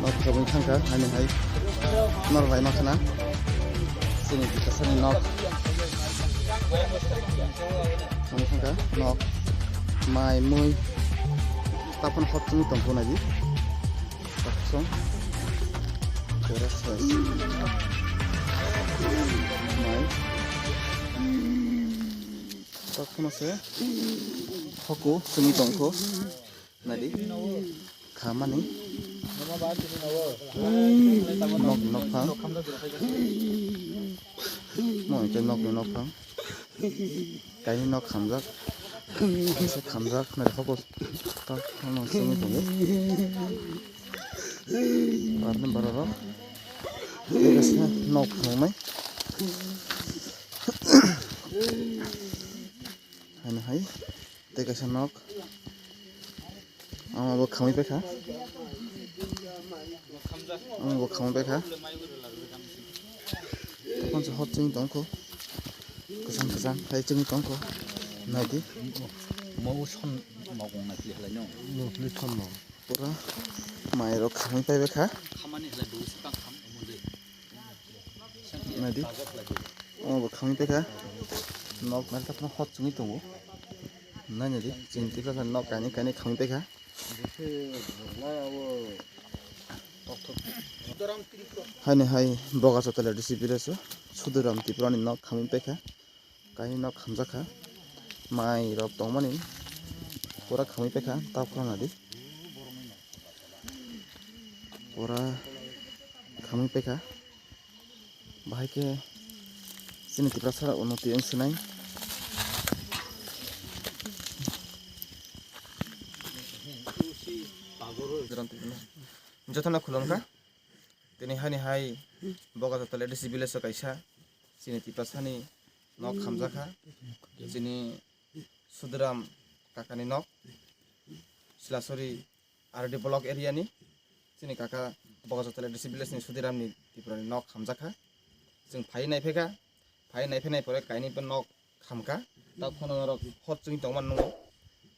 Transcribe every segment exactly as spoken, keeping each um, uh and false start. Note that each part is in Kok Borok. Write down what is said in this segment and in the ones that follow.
Nok khabui thangkha, hani hai. Nor bai ma khana. Sini kita sani nok. Khabui thangkha, nok. Mai, mui. Tapon hot chini tongkho nai di. Taksong. Terus, terus. Mai. Takhuma se hoko simi tongkho nadi khamani nok nok phang mo ke nok nok phang kaini nok khamjak kaisa khamjak nadi hoko takhuma simi tongo. Barni bararo. Tei kaisa nok phunuknai. Haino hai. Tei kaisa nok. Ama bo khamwi paikha. Ama bo khamwi paikha. Tei konsa hot chwng tongkho. Kwchang kwchang hai chwng tongkho. Naidi. Mo son mokong na kli halai no. Pura mairok khamwi paibaikha. Naidi. Omo bo khamwi paikha. Nok naitokno hot chwngwi tongo. Nainadi chwng tiprasa nok kainwi kainwi khamwi paikha. Haini hai Bogaso Tala D C village o Sudiram Tripura ni nok khamwi paikha. Kaini nok khamjakha. Mai rok tongmani pura khamwi paikha, ta khorang nadi. Pura khamwi paikha. Bahai khe chini Tiprasa rok unnoti wng sinai. Jotono khulumkha. Tini hani hai Bogaso Tala D C village o kaisa chini Tiprasani nok khamjakha. Chini Sudiram kakani nok, Silasori R D block area ni. Chini kaka Bogaso Tala D C village ni Sudiram ni Tripura ni nok khamjakha. Chwng phai nai phaikha, phai nai phainai pore kaini bo nok khamkha. Ta khorang rok hot chwng tongmani nungo,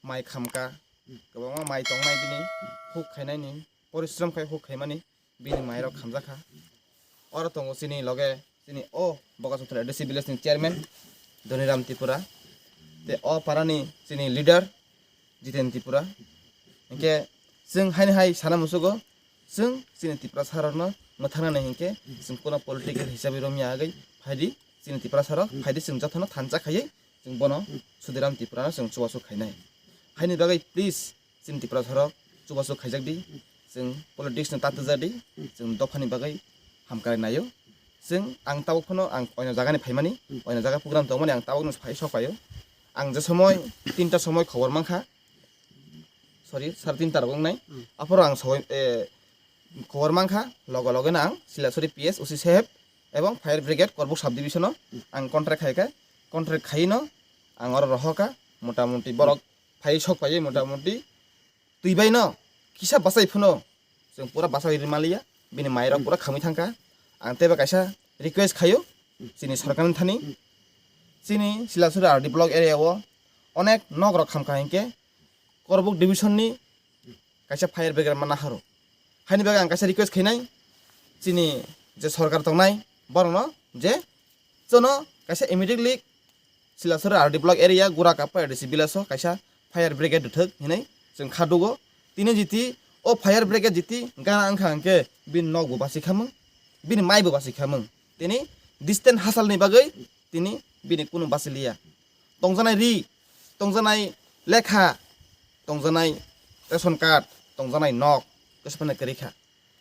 mai khamkha, kwbangma mai tongnai bini huk khainai ni, porishrom khai huk khaimani. Bini mairok khamjakha. Oro tongo chini loge chini o Bogaso Tala D C village ni chairman Dhoniram Tripura. Tei o parani chini leader Jiten Tripura. Hinkhe chwng haini hai sana musugo chwng chini Tiprasa rokno mwthangnani hinkhe chwng kuno political hisabe romya agwi phaidi chini Tiprasa rok phaidi chwng jotono thansa khaiwi chwng bono Sudiram Tripura no chwng chubachu khainai. Haini bagwi please chini Tiprasa rok chubachu khaijak di, chwng politics no ta twijak di, chwng dophani bagwi hamkrai naio. Chwng ang tabuk phano ang oino jaga ni phaimani, oino jaga program tongmani ang tabuk no phai sok paio. Ang je somoi tinta somoi khobor mankha, sorry, sare tinta rok wngnai. Aphoro ang soi, eh, khobor mankha, loge loge no ang Silasori P S, O C saheb ebong fire brigade Korbuk sub division o ang contact khaikha, contact khaiwi no ang oro rohorkha, mota moti borok phai sok paiwi mota moti twi bai no kisa bachai phano chwng pura bachai rwmaliya, bini mairok pura khamwi thangkha. Ang teibo kaisa request khaio chini sorkarni thani, chini Silasori R D block area o onek nok rok khamkha hinkhe Korbuk division ni kaisa fire brigade manna haro. Haini bagwi ang kaisa request khainai chini je sorkar tongnai borokno je chono kaisa immediately Silasori R D block area Gura Kappa A D C village o kaisa fire brigade rwthwk hinwi chwng kha dugo. Tini jiti o fire brigade jiti gana wngkha hinkhe bini nok bo basi khamung, bini mai bo basi khamung. Tini distant hasalni bagwi tini bini kunu basi liya. Tongjanai ri, tongjanai lekha, tongjanai ration card, tongjanai nok, kisa phano kwrwi kha.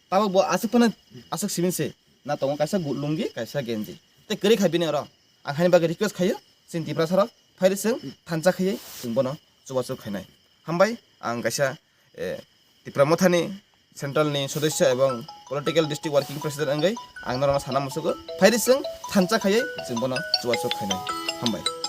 Tabuk bo aswk phano aswk simi se, na tongo kaisa gu-, lungi, kaisa genji. Tei kwrwi kha bini oro. Ang haini bagwi request khaio, chini Tiprasa rok, phaidi chwng thansa khaiwi chwng bono chubachu khainai. Hambai, ang kaisa, eh, Tipra Mothani central ni sodosya ebong political district working president wngwi ang norokno sana musugo. Phaidi chwng thansa khaiwi chwng bono chubachu khainai. Hambai.